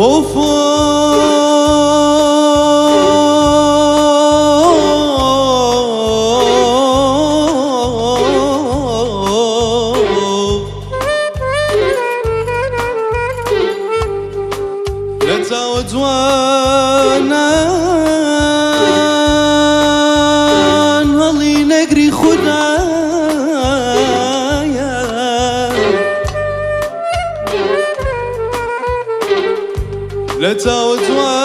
ئۆف. لە چاوە جوانان هەڵی نەگری خودایە، لە چاوە جوانان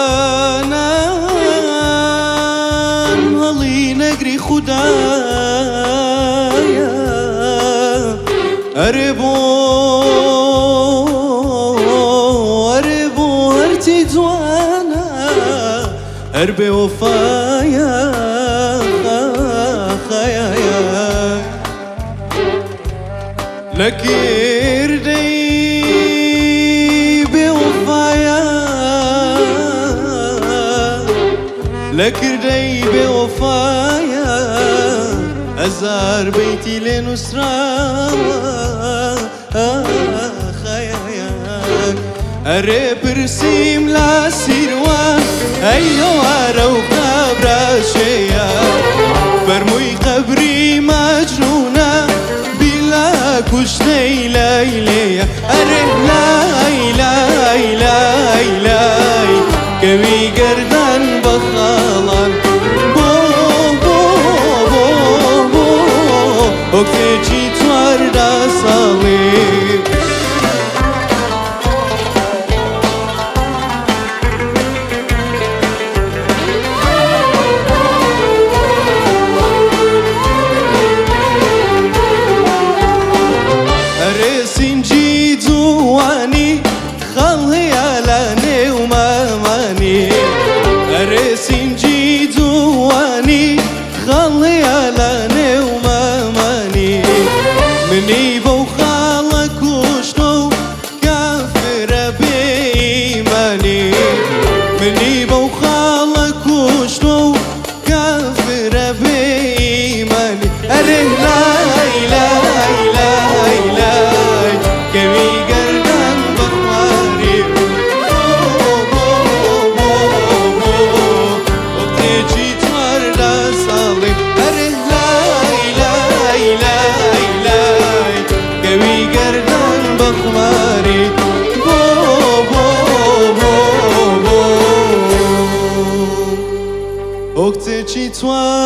هەڵی نەگری خودایە. ئەرێ بۆ، ئەرێ بۆ هەرچی جوانە هەر بێ وەفایە؟ خایە لە کردەی بێ وەفایە، لە کردەی بێ وەفایە هەزار بەیتی لێ نووسراوە. خایە ئەرێ پرسیم لا سیروان ئەی هەوارە و قەبراشەیە، فەرمووی قەبری مەجنونە بیلا کوشتەی لەیلەیە. ئەرێ لای لای لای لای کەوی گەردان بە خاڵان، بۆ بۆ بۆ بۆ ئۆکتێکی 14 ساڵێ. ئەرێ سینجی جوانی خەڵ هەیە لە نێو مامانی، ئەرێ سینجی جوانی خەڵ هەیە لە نێو مامانی، منی بەو خاڵە کوشتۆ و کافرە بێئیمانی، منی بەو خاڵە کوشتۆ و کافرە بێئیمانی. ئەرێ لای لای لای لای کەوی گەردان بەخواری، بۆ بۆ بۆ بۆ وەختێکی 14 ساڵێ. ئەرێ لای لای لای لای کەوی گەردان بەخواری، بۆ بۆ بۆ بۆ وەختێکی 14